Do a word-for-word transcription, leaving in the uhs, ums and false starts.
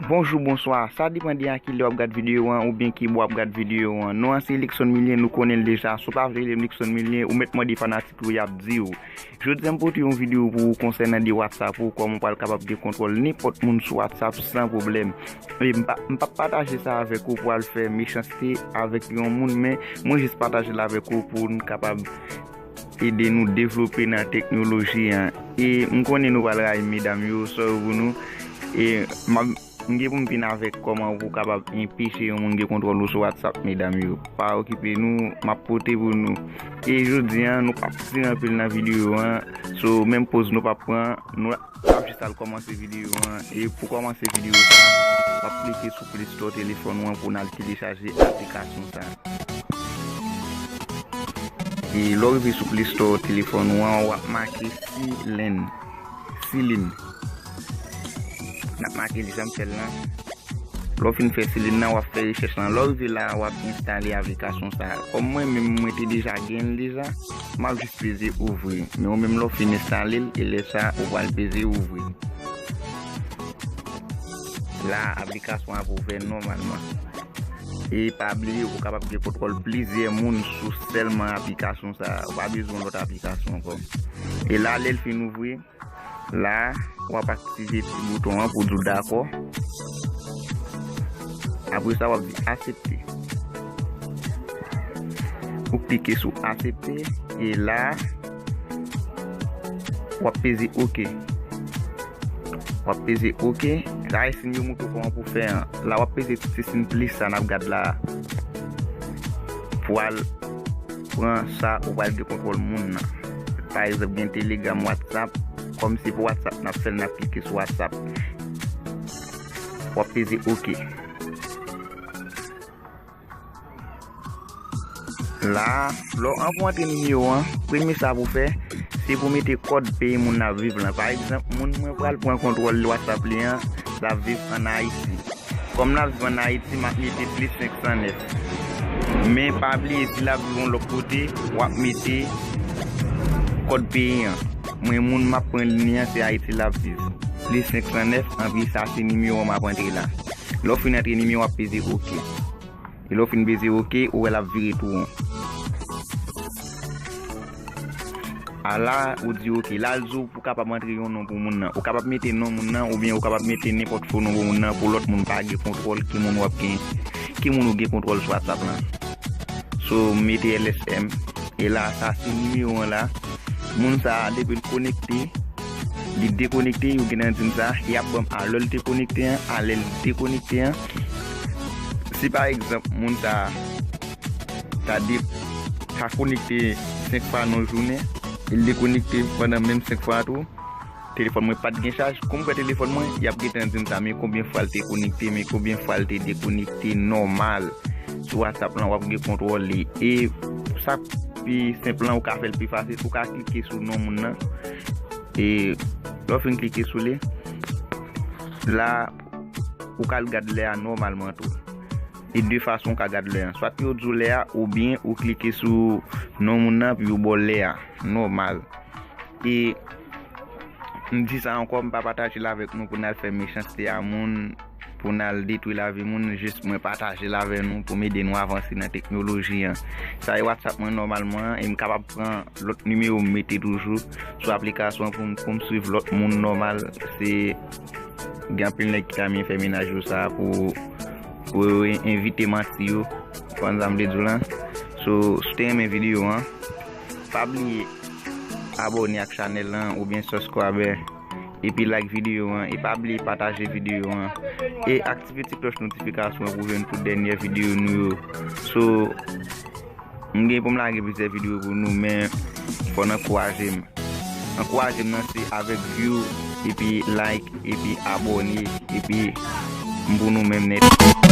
Bonjou, bonswa. Sa depann de a ki lè w ap gad videyo an oubyen ki bò w ap gad videyo an. Non an se Luckson Milien, nou konnen l deja. Si w pa vle rele m Luckson Milien, ou mèt mande fanatik ou, y ap di w. Jodi a, m pote yon videyo pou ou konsènan de WhatsApp ou, kòman w pral kapab gen kontwòl nenpòt moun sou WhatsApp san pwoblèm. E m pa, m p ap pataje sa avèk ou pou al fè mechanste avèk yon moun, men mwen jis pataje l avèk ou pou n kapab ede nou devlope nan teknoloji an. E m konnen nou pral rayi medam yo, sorry pou nou. E m ap, m gen pou m vin avèk kòman ou kapab enpeche yon moun gen kontwòl ou sou WhatsApp, medam yo. Pa okipe nou, m ap pote pou nou. E jodi a, nou p ap tire anpil nan videyo an. So, menm poz nou p ap pran, nou ap jis al kòmanse videyo an. E pou kòmanse videyo sa, w ap klike sou Play Store telefòn ou an pou n al telechaje aplikasyon sa. E lè w rive sou Play Store telefòn ou an, w ap make Silin. Silin. N ap make li jan m fè l lan. Lè w fin fè Silin nan, w ap fè rechèch lan. Lè w rive la, w ap enstale aplikasyon sa. Kòm mwen menm, mwen te deja gen l deja, m ap jis peze ouvri. Men ou menm, lè w fin enstale l, e lè sa, ou pral peze ouvri. La, aplikasyon ap ouvè nòmalman. E pa bliye, ou kapab gen kontwòl plizyè moun sou sèlman aplikasyon sa a. Ou pa bezwen lòt aplikasyon ankò. E la, lè l fin ouvri, la, w ap aktive ti bouton an pou di w dakò. Apre sa, w ap di aksepte. Ou klike sou aksepte. E la, w ap peze oke. W ap peze oke. Sa e siy yo montre w kòman pou fè an. La w ap peze ti siy plis sa n ap gad la a. Pou al pran sa ou pral gen kontwòl moun nan. Pa egzanp, gen Telegram, WhatsApp. Kòm se pou WhatsApp n ap fè l, n ap klike sou WhatsApp. W ap peze oke. La, lè w, anvan w antre nimewo an, premye sa pou w fè, se pou w mete kòd peyi moun n ap viv lan. Pa egzanp, moun mwen pral pran kontwòl WhatsApp li an, l ap viv ann Ayiti. Kòm l ap viv ann Ayiti, m ap mete plis senk san nèf. Men pa bliye, si l ap viv yon lòt kote, w ap mete kòd peyi an. Mwen, moun m ap pran li an, se Ayiti l ap viv. Plis senk san nèf, anpi sa se nimewo m ap antre la. Lè w fin antre nimewo, w ap peze oke. E lè w fin peze oke, ou wè l ap vire tou won. A la, ou di oke. La, l di w pou w kapab antre yon non pou moun nan. Ou kapab mete non moun nan, oubyen ou kapab mete nenpòt fo non pou moun nan, pou lòt moun pa gen kontwòl ki moun w ap gen, ki moun ou gen kontwòl sou WhatsApp lan. So, m mete L S M. E la, sa se nimewo an la. Moun sa a, depi l konekte, li dekonekte, yo gentan di m sa, y ap ban m a lè l te konekte an, a lè l dekonekte an. Si pa egzanp, moun sa a ta de, ta konekte senk fwa nan yon jounen, e l dekonekte pandan menm senk fwa tou, telefòn mwen pa t gen chaj. Kou m pran telefòn mwen, y ap gentan di m sa, men konbyen fwa l te konekte, men konbyen fwa l te dekonekte nòmal. Sou WhatsApp lan, w ap gen kontwòl li. E sa pi senp lan, ou ka fè l pi fasil, ou ka klike sou non moun nan. E lè w fin klike sou li, la, ou ka al gad lè a nòmalman tou. E de fason ou ka gad lè a. Swa yo di w lè a, oubyen ou klike sou non moun nan, pi yo ba w lè a nòmal. E m di sa ankò, m pa pataje l avèk nou pou n al fè mechanste a moun, pou n al detwi lavi moun, jis mwen pataje l avè nou pou m ede nou avanse nan teknoloji an. Sa e WhatsApp mwen nòmalman, e m kapab pran lòt nimewo m mete toujou sou aplikasyon an pou m, pou m swiv lòt moun nòmal. Se gen anpil nèg ki ta renmen fè menaj yo sa pou, pou yo envite manti yo. Konprann sa m vle di w lan? So, si w te renmen videyo an, pa bliye abòne ak chanèl lan oubyen subscribe, epi like videyo an, e pa bliye pataje videyo an, e aktive ti klòch notifikasyon an pou jwenn tout dènyè videyo nou yo. So, m gen pou m lage plizyè videyo pou nou, men fò n ankouraje m. Ankouraje m nan se avèk view, epi like, epi abòne, epi m pou nou menm nèt.